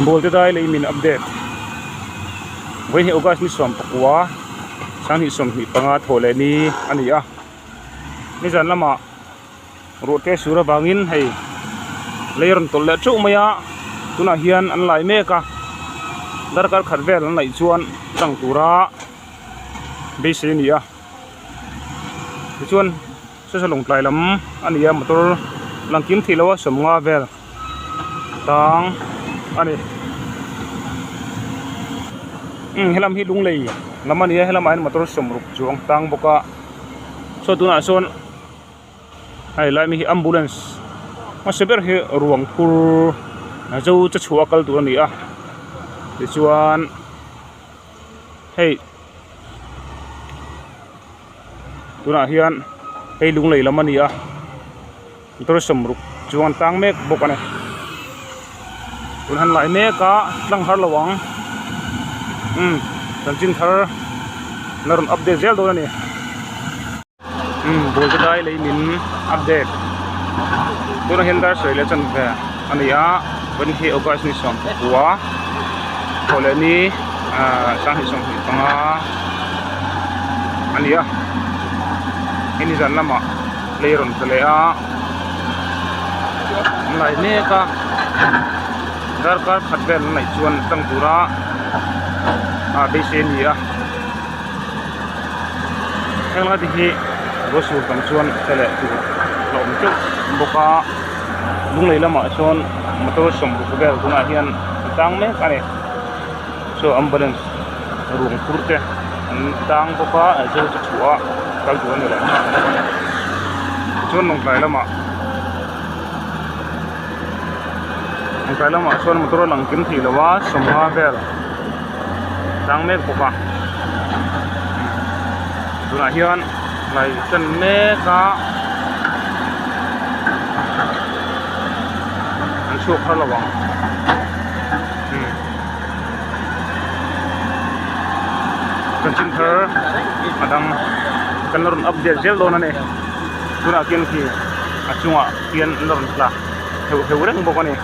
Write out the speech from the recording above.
Bawl te dai lei min update vawiin hi August ni 19 sanghnih 25 thawh leh ni a ni a nizan lamah ruah te sur avangin hei lei rawn tawlh leh teuh mai a tunah hian an lai mek a darkar khat vel an laih chuan tlang tura beisei a ni a tichuan saw saw lawngtlai lam a ni a motor lang kim theih loh a 50 vel tang a ni umm helam hi lunglei lam a ni a helamah hian motor 60 chuang tang bawk a saw tunah sawn hei lai mi hi ambulance hmasa ber hi ruang phur zo che chhuah a kal tur a ni a tichuan hei tunah hian hei lunglei lam a ni a motor 60 chuang an tang mek bawk a ni tun han lai mek a tlang har lo ang umm chanchin thar la rawn update zel dawn a ni umm bawl te dai lei min update tunah hian dar sawi leh chanve a ni a vawiin hi august ni 19 thawh leh ni ahh 2025 a ni a hei nizan lamah lei rawn tla leh a an lai mek a darkar khat vel an laih chuan tlang tura ah beisei a ni a heng lai te hi ruahsur tam chuan tla leh tur a awm teuh bawk a lunglei lamah sawn motor 60 vel tunah hian a tang mek a ni saw ambulance ruang phur te an tang bawk a zo chu chhuah a kal tur a ni leh nghal bawk a ni tichuan lawngtlai lamah lawngtlai lamah chuan motor a lang kim thei lo a 50 vel tang mek bawk a tunah hian lai chen mek a an chhuak har lo ang. Chanchin thar a dang kan la rawn update zel dawn a ni tunah khian khi a chungah khian an la rawn tla heuh heuh reng bawk a ni.